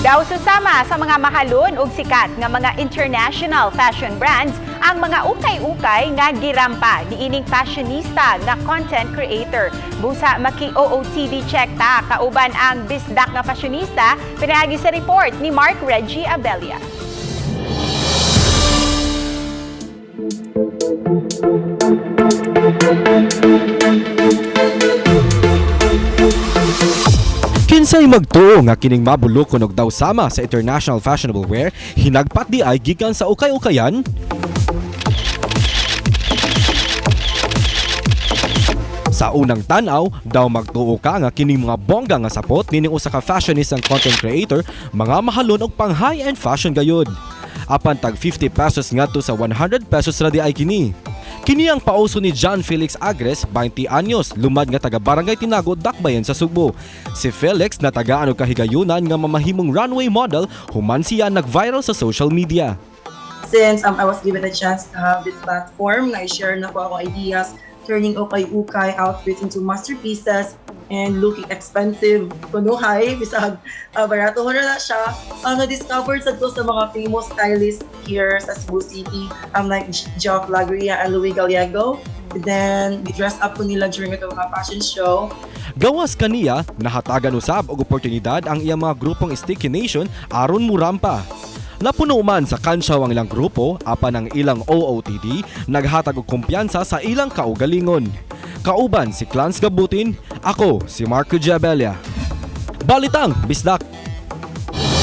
Daw susama sa mga mahalon ug sikat nga mga international fashion brands ang mga ukay-ukay nga girampa niining fashionista nga content creator. Busa maki-OOTD check ta kauban ang bisdak nga fashionista pinaagi sa report ni Mark Reggie Abella. Kinsay magtuo nga kining mabulokon og daw sama sa international fashionable wear, hinagpat di ay gikan sa ukay-ukayan? Sa unang tan-aw, daw magtuo ka nga kining mga bongga nga sapot nining usa ka fashionista and content creator, mga mahalon og pang high-end fashion gayud. Apan tag 50 pesos ngadto sa 100 pesos ra di ay kini. Kini ang pauso ni John Felix Agres, 20 anyos, lumad nga taga Barangay Tinago, Dakbayan sa Sugbo. Si Felix natagaan og kahigayunan nga mamahimong runway model human siya nag-viral sa social media. Since I was given a chance to have this platform, na i-share na ko akong ideas, turning ukay-ukay outfits into masterpieces and looking expensive kunuhay, bisag barato na na siya. Na-discover sad ko sa mga famous stylists here sa Cebu City, like Geoff Lagria and Louis Gallego. Then, dress up ko nila during itong mga fashion show. Gawas kaniya, nahatagan usab og oportunidad ang iyang mga grupong Sticky Nation aron murampa. Napuno man sa kansyaw ang ilang grupo apan ang ilang OOTD naghatag og kumpiyansa sa ilang kaugalingon. Kauban si Clans Gabutin, ako si Marco Giabella. Balitang Bisdak.